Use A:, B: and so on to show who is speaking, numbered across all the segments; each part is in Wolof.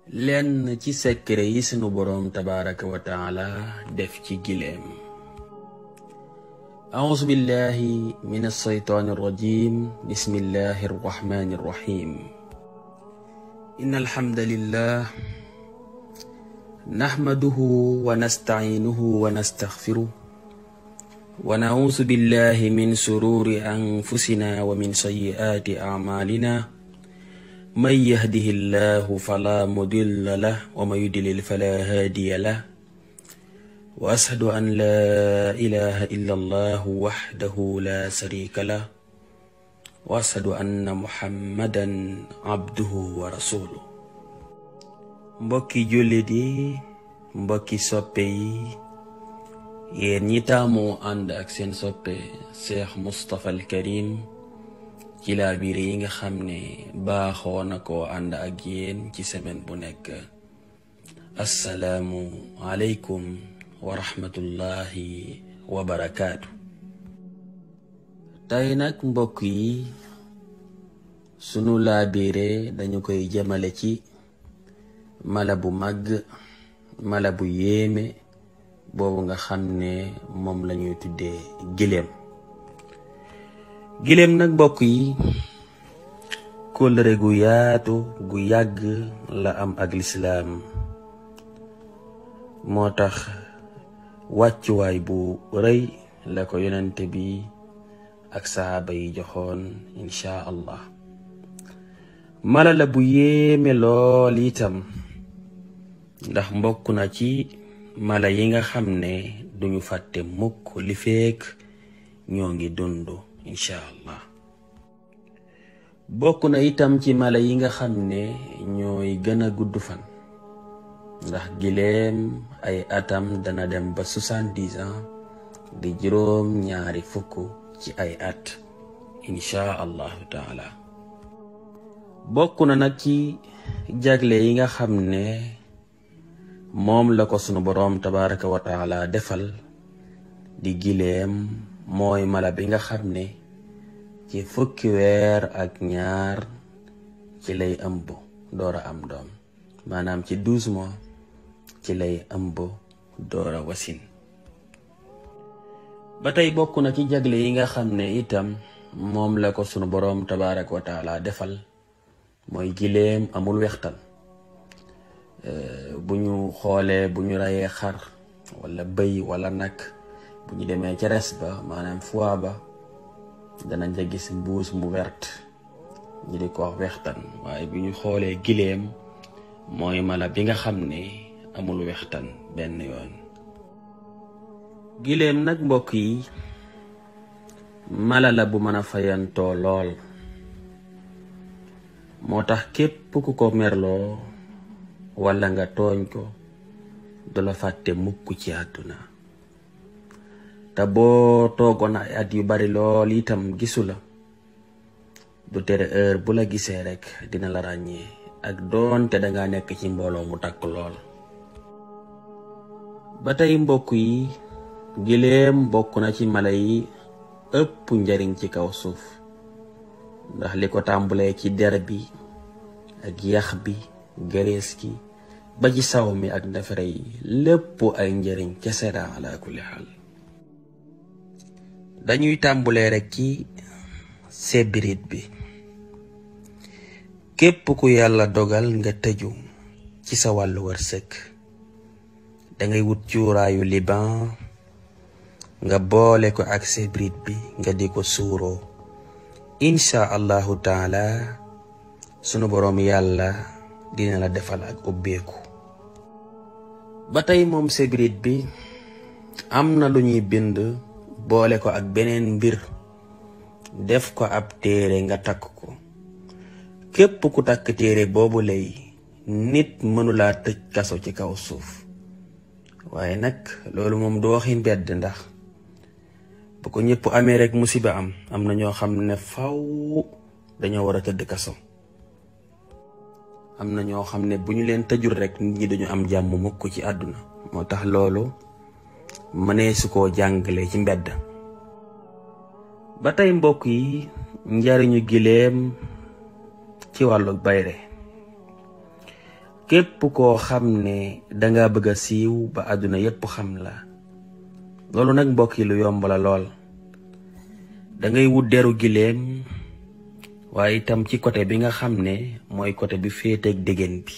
A: lenn ci secret yi sunu boroom tabaaraka wa taala def ci gileem. أعوذ بالله من الشيطان الرجيم بسم الله الرحمن الرحيم إن الحمد لله نحمده ونستعينه ونستغفره ونعوذ بالله من شرور أنفسنا ومن سيئات أعمالنا من يهده الله فلا مضل له ومن يضلل فلا هادي له وأشهد أن لا إله إلا الله وحده لا شريك له وأشهد أن محمدا عبده ورسوله. mbokki jullit yi, mbokki soppe yi, yéen ñi taamu ànd ak seen soppe Cheikh Moustapha Al Karim ci laabire yi nga xam ne baaxoo na koo ànd ak yéen ci semaine bu nekk. assalaamu aleykum wa rahmatullahi wa barakaatu. tey nag mbokk yi, sunu laabire dañu koy jëmale ci mala bu màgg, mala bu yéeme boobu nga xam ne moom lañuy tuddee gileem. gileem nag mbokk yi, kóllëre gu yaatu gu yàgg la am ak lislaam, moo tax wàccuwaay bu rëy la ko yonente bi ak sahaaba yi joxoon insha allah. mala la bu yéeme lool itam, ndax mbokk na ci mala yi nga xam ne duñu fàtte mukk li feek ñoo ngi dund insha allah. bokk na itam ci mala yi nga xam ne ñooy gën a gudd fan, ndax gileem ay atam dana dem ba 70 ans di juróom ñaari fukk ci ay at insha allahu taala. bokk na nag ci jagle yi nga xam ne moom la ko sunu boroom tabaraka wa taala defal di gileem, mooy mala bi nga xam ne ci fukki weer ak ñaar ci lay ëmb doora am doom, maanaam ci 12 mois ci lay ëmb doora wasin. ba tey bokk na ci jagle yi nga xam ne itam moom la ko sunu boroom tabaraka wa taala defal, mooy gileem amul wextan. bu ñu xoolee, bu ñu rayee xar wala bëy wala nag, bu ñu demee ca res ba, maanaam foie ba, danañ ca gis mbuus mu wert, ñu di ko wax wextan. waaye bu ñu xoolee gileem mooy mala bi nga xam ne amul wextan benn yoon. gileem nag mbokk yi, mala la bu mën a fayantoo lool, moo tax képp ku ko merloo wala nga tooñ ko du la fàtte mukk ci àdduna. te boo toogoon ay at yu bari lool itam gisu la, du tere heure bu la gisee rek dina la ràññee, ak doonte danga nekk ci mbooloo mu takk lool. ba tey mbokk yi, gileem bokk na ci mala yi ëpp njariñ ci kaw suuf, ndax li ko tàmbulee ci der bi ak yax bi, gerees gi ba ci saw mi ak ndefere yi, lépp ay njariñ kese la ala kulli xaal. dañuy tàmbulee rek ci sebirit bi. képp ku yàlla dogal nga tëju ci sa wàllu wërsëg, dangay wut cuuraayu liban nga boole ko ak sebirit bi nga di ko suuroo. insha allahu taala sunu boroom yàlla dina la defal ak ubbeeku. ba tey moom sebirit bi am na lu ñuy bind boole ko ak beneen mbir, def ko ab téere nga takk ko. képp ku takk téere boobu lay nit mënulaa tëj kaso ci kaw suuf. waaye nag loolu moom du waxi mbedd, ndax bu ko ñëpp amee rek musiba am na ñoo xam ne faw dañoo war a tëdd kaso. am na ñoo xam ne bu ñu leen tëjul rek nit ñi duñu am jàmm mukk ci àdduna. moo tax loolu mënee su koo jàngale ci mbedd. ba tey mbokk yi, njariñu gileem ci wàllu bayre. képp koo xam ne danga bëgg a siiw ba àdduna yépp xam la, loolu nag mbokk yi lu yomb la lool. dangay wut deru giléem, waaye itam ci côté bi nga xam ne mooy côté bi féeteeg dégén bi.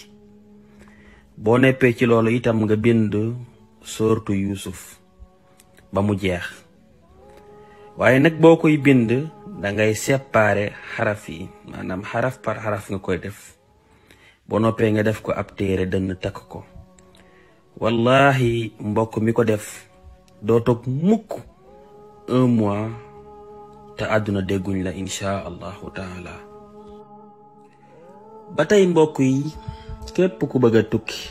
A: boo neppee ci loolu itam nga bind sooratu Yuusuf ba mu jeex. waaye nag boo koy bind dangay séparer xaraf yi, maanaam xaraf par xaraf nga koy def. boo noppee nga def ko ab téere dënn takk ko. wallahi mbokk mi ko def doo toog mukk 1 mois te àdduna dégguñ la insha allahu taala. ba tey mbokk yi, képp ku bëgg a tukki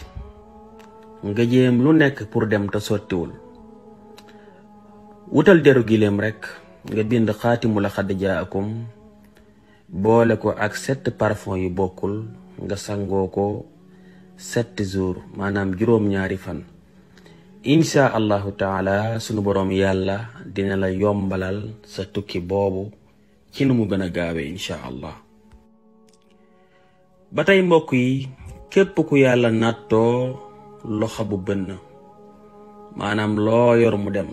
A: nga jéem lu nekk pour dem te sottiwul, wutal deru giléem rek nga bind xaatimu laqad jaakum, boole ko ak 7 parfum yu bokkul, nga sangoo ko 7 jours, maanaam juróom-ñaari fan. insha allahu taala sunu boroom yàlla dina la yombalal sa tukki boobu ci nu mu gën a gaawe insha allah. ba tey mbokk yi, képp ku yàlla nattoo loxo bu bënn, maanaam loo yor mu dem,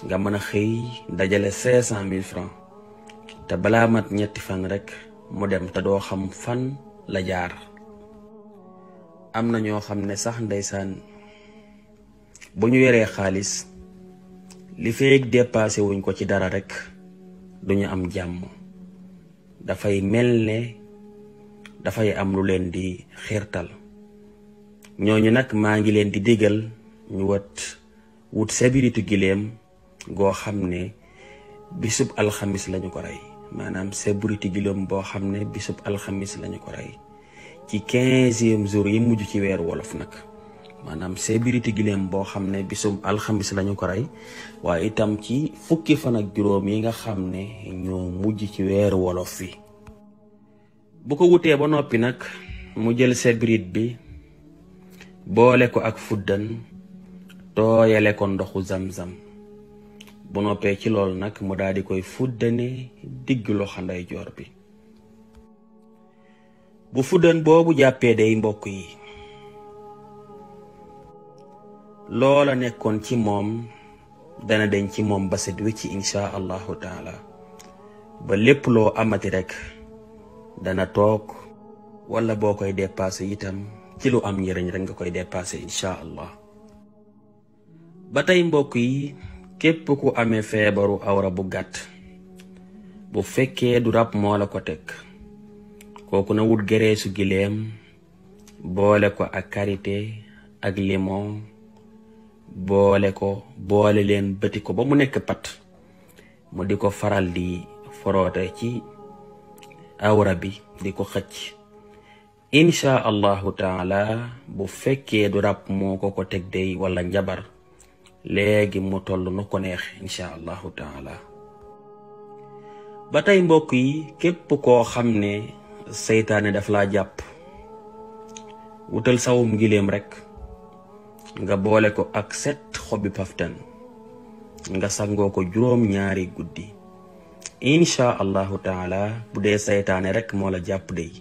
A: nga mën a xëy dajale 500 000 francs te balaa mat 3 fan rek mu dem te doo xam fan la jaar. am na ñoo xam ne sax ndeysaan bu ñu yoree xaalis li feek dépassé wuñ ko ci dara rek duñu am jàmm. dafay mel ne dafay am lu leen di xiirtal. ñooñu nag maa ngi leen di digal ñu wut sebiritu giléem goo xam ne bisub alxamis lañu ko rey, maanaam sebiritu giléem boo xam ne bisub alxamis lañu ko rey ci 15e jour yi mujj ci weeru wolof nag. maanaam sebiritu giléem boo xam ne bisub alxamis lañu ko rey, waaye itam ci fukki fan ak juróom yi nga xam ne ñoo mujj ci weeru wolof wi. bu ko wutee ba noppi nag mu jël sebirit bi boole ko ak fuddan, tooyale ko ndoxu zamzam. bu noppee ci loolu nag mu daal di koy fuddane digg loxo ndeyjoor bi. bu fuddan boobu jàppee day mbokk yi, loola nekkoon ci moom dana deñ ci moom ba set wecc insha allahu taala. ba lépp loo amati rek dana toog, wala boo koy dépassé itam ci lu am njëriñ rek nga koy dépassé insha allah. ba tey mbokk yi, képp ku amee feebaru awra bu gàtt, bu fekkee du rab moo la ko teg, kooku na wut gereesu giléem boole ko ak karité ak limon, boole leen bëti ko ba mu nekk pat, mu di ko faral di foroote ci awra bi di ko xëcc. insha allahu taala bu fekkee du rab moo ko teg day wala njabar, léegi mu toll nu ko neex insha allahu taala. ba tey mbokk yi, képp koo xam ne seytaane daf laa jàpp, wutal sawum giléem rek nga boole ko ak 7 xobi paftan, nga sangoo ko juróom-ñaari guddi. insha allahu taala bu dee seytaane rek moo la jàpp day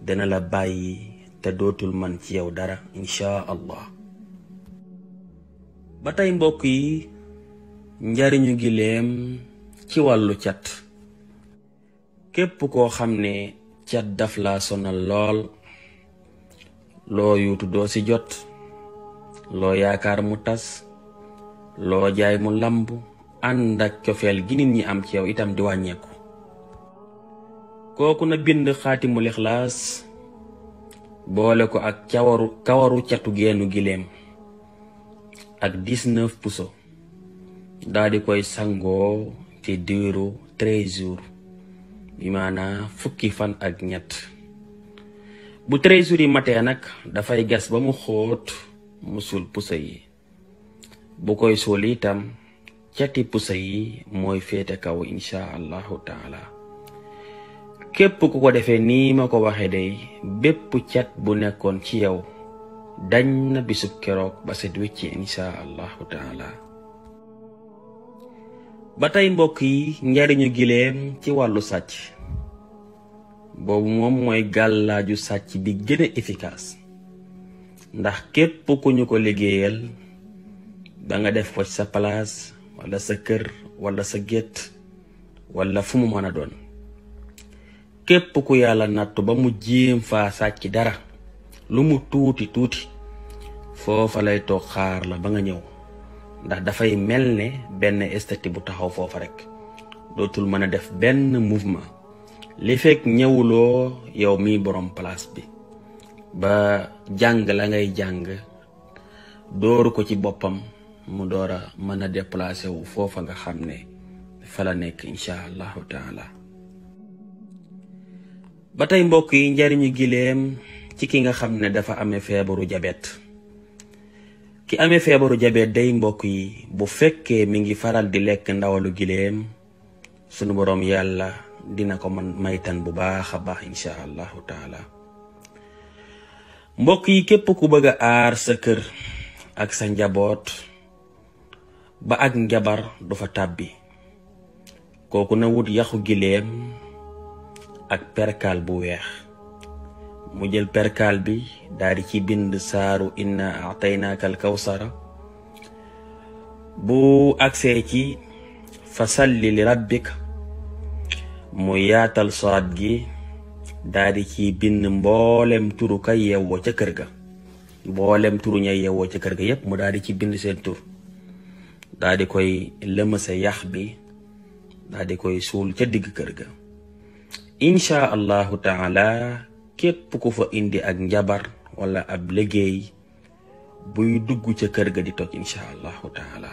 A: dana la bàyyi te dootul man ci yow dara insha allah. ba tey mbokk yi, njariñu giléem ci wàllu cat. képp koo xam ne cat daf la sonal lool, loo yuutu doo ci jot, loo yaakaar mu tas, loo jaay mu lamb, ànd ak cofeel gi nit ñi am ci yow itam di wàññeeku, kooku na bind xaatimul ixlaas boole ko ak kawaru catu geenu giléem ak 19 puso, daal di koy sangoo ci diiru 13 jours, bi maanaa fukki fan ak ñett. bu 13 jours yi matee nag dafay gas ba mu xóot mu suul puso yi. bu koy suul itam cati puso yi mooy féete kaw insha allahu taala. képp ku ko defee nii ma ko waxe day bépp cat bu nekkoon ci yow dañ na bisub keroog ba set wecci insha allahu taala. ba tey mbokk yi, njariñu giléem ci wàllu sàcc. boobu moom mooy gàllaaju sàcc bi gën a efficace ndax képp ku ñu ko liggéeyal da nga def ko ci sa place wala sa kër wala sa gétt wala fu mu mën a doon képp ku yàlla nattu ba mu jéem faa sàcc dara lu mu tuuti tuuti foofa lay toog xaar la ba nga ñëw ndax dafay mel ne benn statue bu taxaw foofa rek dootul mën a def benn mouvement li fekk ñëwuloo yow mi borom place bi ba jàng la ngay jàng dooru ko ci boppam mu door a mën a déplacé wu foofa nga xam ne fa la nekk insha allahu taala. ba tey mbokk yi njariñu gileem ci ki nga xam ne dafa amee feebaru jabet. ki amee feebaru jabet day mbokk yi bu fekkee mi ngi faral di lekk ndawalu gileem sunu borom yàlla dina ko man maytan bu baax a baax insha allahu taala. mbokk yi képp ku bëgg a aar sa kër ak sa njaboot ba ak njabar du fa tàbbi kooku na wut yaxu gileem ak perkal bu weex mu jël perkal bi daal di ci bind saaru inna a'taynaka al kawsara bu agsee ci fa salli li rabbika mu yaatal saat gi daal di ci bind mboolem turu ka yeewoo ca kër ga mboolem turu ña yeewoo ca kër ga yépp mu daal di ci bind seen tur daal di koy lëmase yax bi daal di koy suul ca digg kër ga insha allahu taala képp ku fa indi ak njabar wala ab liggéey buy dugg ca kër ga di toj insha allahu taala.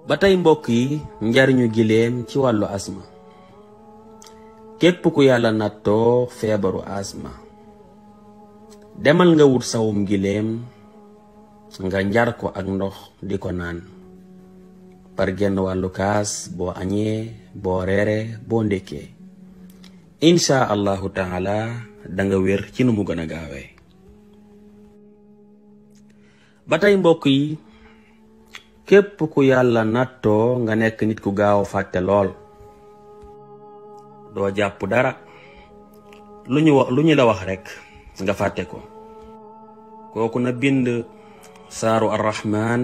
A: ba tey mbokk yi njariñu gileem ci wàllu asma képp ku yàlla nattoo feebaru asma demal nga wut sawum gileem nga njar ko ak ndox di ko naan par genn wàllu kaas boo añee boo reere boo ndékkee insha allahu taala da nga wér ci nu mu gën a gaawee. ba tey mbokk yi képp ku yàlla nattoo nga nekk nit ku gaaw fàtte lool doo jàpp dara lu ñu la wax rek nga fàtte ko kooku na bind saaru arrahman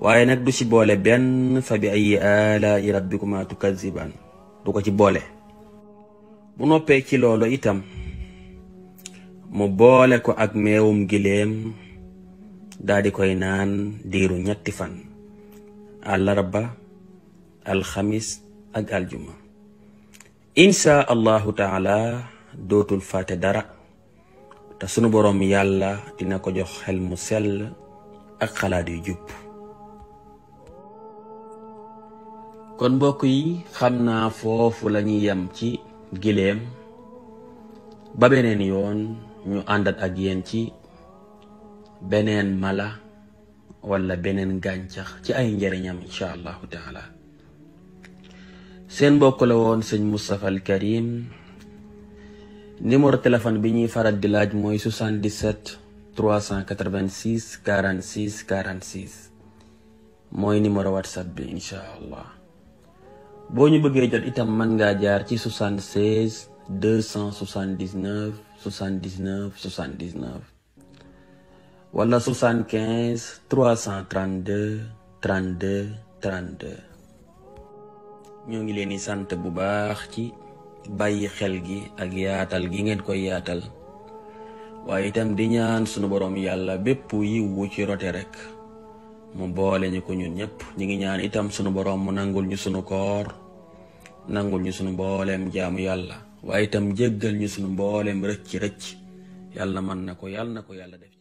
A: waaye nag du ci boole benn fa bi ayyi alaa'i rabbikuma tukazziban du ko ci boole. bu noppee ci loolu itam mu boole ko ak meewum gileem daal di koy naan diiru 3 fan àllarba alxamis ak aljuma insha allahu taala dootul fàtte dara te sunu boroom yàlla dina ko jox xel mu sell ak xalaat yu jub. kon mbokk yi xam naa foofu la ñuy yem ci gileem ba beneen yoon ñu àndat ak yéen ci beneen mala wala beneen gàncax ci ay njariñam insha allahu taala. seen mbokk la woon sëñ Moustapha Al Karim. numéro téléphone bi ñuy faral di laaj mooy 77 386 46 46 mooy numéro whatsapp bi insha allah. boo ñu bëggee jot itam mën ngaa jaar ci 76 279 79 79 wala 75 332 32 32. ñoo ngi leen di sant bu baax ci bàyyi xel gi ak yaatal gi ngeen koy yaatal waaye itam di ñaan sunu borom yàlla bépp yiw wu ci rote rek mu boole ñu ko ñun ñëpp. ñi ngi ñaan itam sunu borom mu nangul ñu sunu koor nangul ñu sunu mbooleem jaamu yàlla waaye itam jéggal ñu sunu mbooleem rëcc yàlla mën na ko yàlla def